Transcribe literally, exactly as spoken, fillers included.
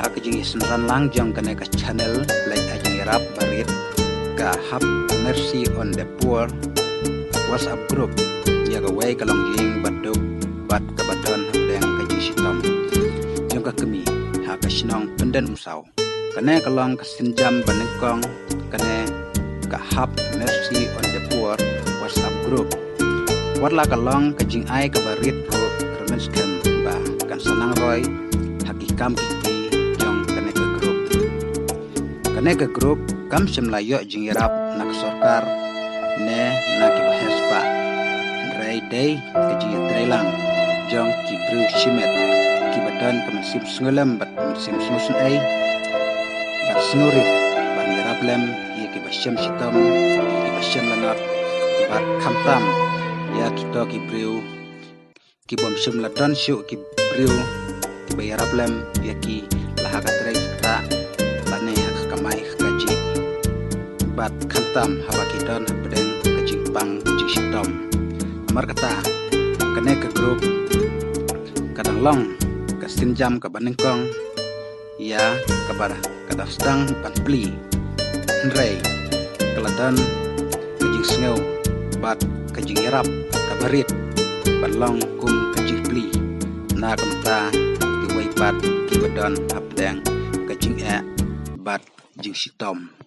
Ha ka jingïasynran lang jong kane ka channel leit ha jingïarap barit, ka Have Mercy on the Poor WhatsApp group ïa kawei ka longïing baduk bad kaba don hapdeng ka jingshitom jong ka kmie ha ka shnong Pyndenumsaw. Kane ka long ka sienjam banyngkong kane ka Have Mercy on the Poor WhatsApp group. Wat la ka long ka jingai kaba rit ruh, kyrmen skhem ba kan sa nang roi ha ki kam ki kti jong kane ka group. Kane ka group kam shym la ïoh jingïarap na ka sorkar ne na kiba heh spah. Hynrei dei ka jingïatreilang jong ki briew shimet kiba don ka mynsiem sngewlem bad mynsiem sngewsynei bad sngewrit ban ïarap lem ïa kiba shem shitom, ïa kiba shem lanot bad khamtam ïa kito ki briew ki bym shym la don shuh ki briew kiba ïarap lem ïa ki, la ha ka trei ka ktah bad ne ha ka kamai ka kajih bad khamtam haba ki don hapdeng ka jingpang ka jingshitom. Namar kata kane ka group ka dang long ka sienjam kaba nyngkong ïa kaba ka dang sdang ban plie. Hynrei ka la don ka jingsngew bad ka jingïarap kaba rit ban long kum ka jingplie na ka bynta kiwei pat kiba don hapdeng ka jingeh bad jingshitom.